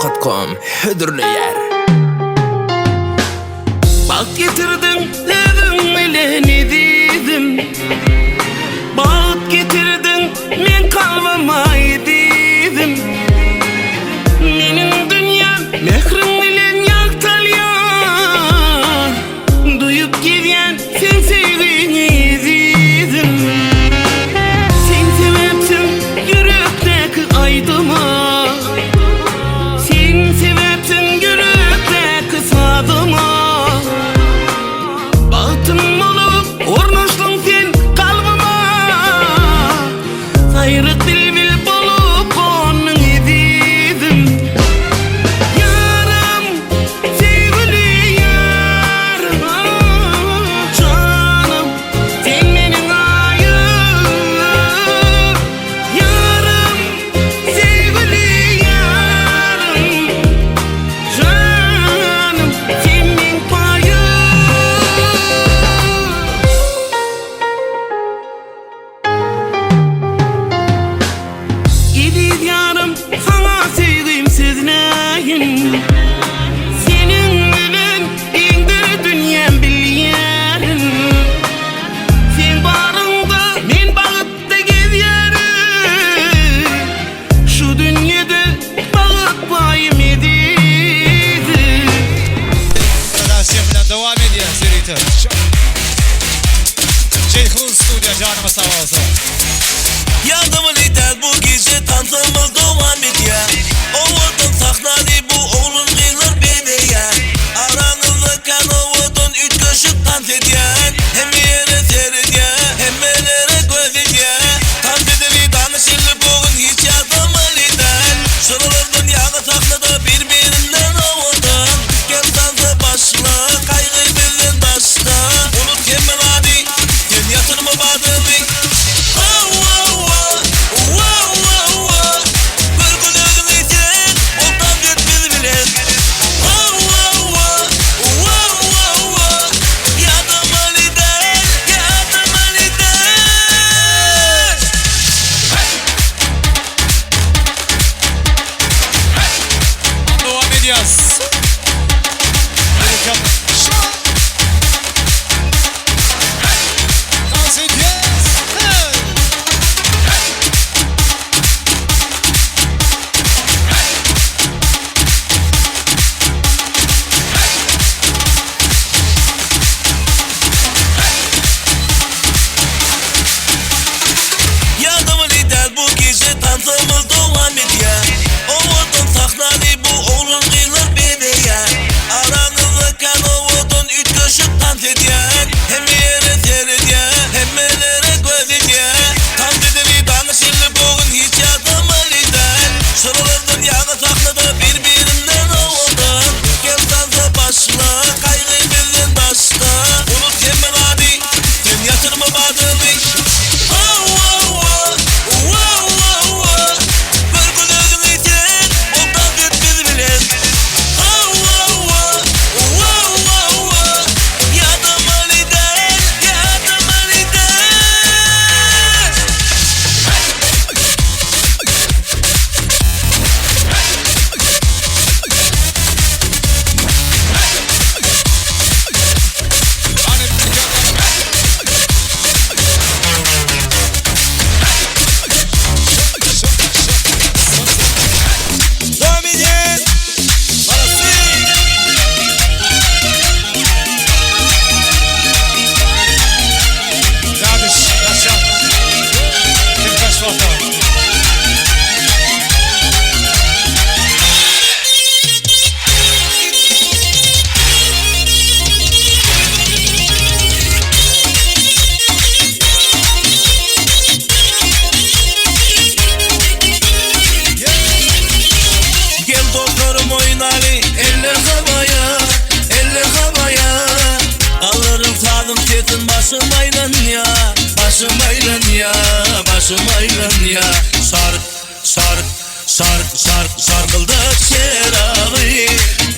Nokat kom hödürleýär. Bagt getirdiň özüň bilen ezizim Bagt getirdiň meň kalbyma ezizim Meniň dünýäm mähriň bilen ýagtalýar Duýup gezýän seň söýgiňi ezizim Sen sebäpsiň ýürekdäki aýdyma Sen sebäpsiň ýürekdäki sazyma Bagtym bolup ornaşdyň sen kalbyma Saýryk bilbil bolup gonduň ezizim Ýarym söýgüli ýarym Janym sen meniň aýym Ýarym söýgüli ýarym Janym sen meň paýym. Eziz ýarym saňa söýgim sözläýin Seniň bilen giňdir dünýäm bilýärin Seň baryňda men bagtda gezýärin Şu dünýede bagt paýym ezizim. Production bilen dowam edýär ýörite. Jeýhun studiýa janymyz sag bolsun. Ýadymyzy däl bu gije tansymyz dowam edýä Owadan sahnany bu oglan gyzlar bezeýä Araňyzda kän owadan üýtgeşik tans edýän Hemme ýere seredýä hemmelere göz edýä Tans edeli danyşyly bu gün hiç ýadamaly däl Şuralardan ýaňa sahnada bir birinden owadan Gel tansa başla gaýgy bizden daşda Unut hemme zady sen ýatyrma badyňy Hawa-wa wa-wa-wa Görkez özüňi sen ol tans et biz bilen Hawa-wa wa-wa-wa Ýadamaly däl ýadamaly däl. Dowam edýäs. Dans edýäs. Hey! Ýadamaly däl bu gije tansymyz dowam edýä Owadan sahnany bu oglan gyzlar bezeýä Araňyzda kän owadan üýtgeşik tans edýän Hemme ýere seredýä hemmelere göz edýä Tans edeli daňyşyly bu gün hiç ýadamaly däl Şuralardan ýaňa sahnada bir birinden owadan Gel tansa başla gaýgy bizden daşda Unut hemme zady sen ýatyrma badyňy Hawa-wa wa-wa-wa Görkez özüňi sen ol tans et biz bilen Hawa-wa wa-wa-wa Ýadamaly däl ýadamaly däl. Dadiş, Yaşar. Tirkaş Vatan. Gel dostlarym oýnaly Eller hawaýa, eller hawaýa Alyryn sazyň sesin başym aýlanýa Başym aýlanýa, başym aýlanýa Şark, şark, şark, şark, şarkyldat şeraby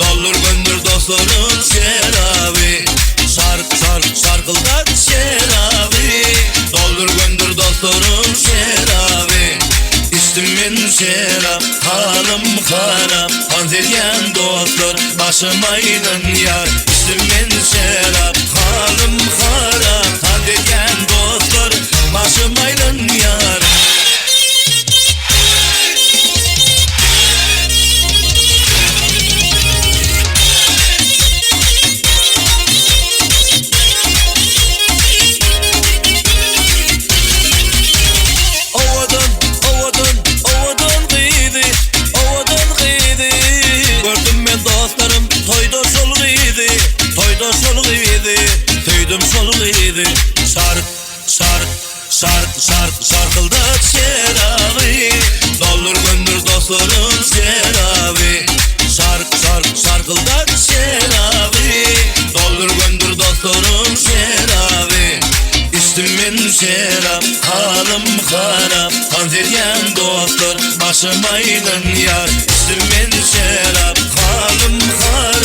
Doldur gönder dostlarym şeraby Şark, şark, şarkyldat şeraby Doldur gönder dostlarym şeraby Içdim men şerap, halym harap. Tans edýän dostlar başym aýlanýar Içdim men şerap halym harap Tans edýän dostlar başym aýlanýar. Owadan, owadan, owadan gyzy, owadan gyzy Gördüm men dostlarym toýda şol gyzy, toýda şol gyzy Söýdüm şol gyzy Şark, şark, şark, şark, şarkyldat şeraby Doldur göndür dostlarym şeraby Şark, şark, şarkyldat şeraby Doldur göndür dostlarym şeraby Içdim men şerap, halym harap Tans edýän dostlar, başym aýlanýar Içdim men şerap, halym harap.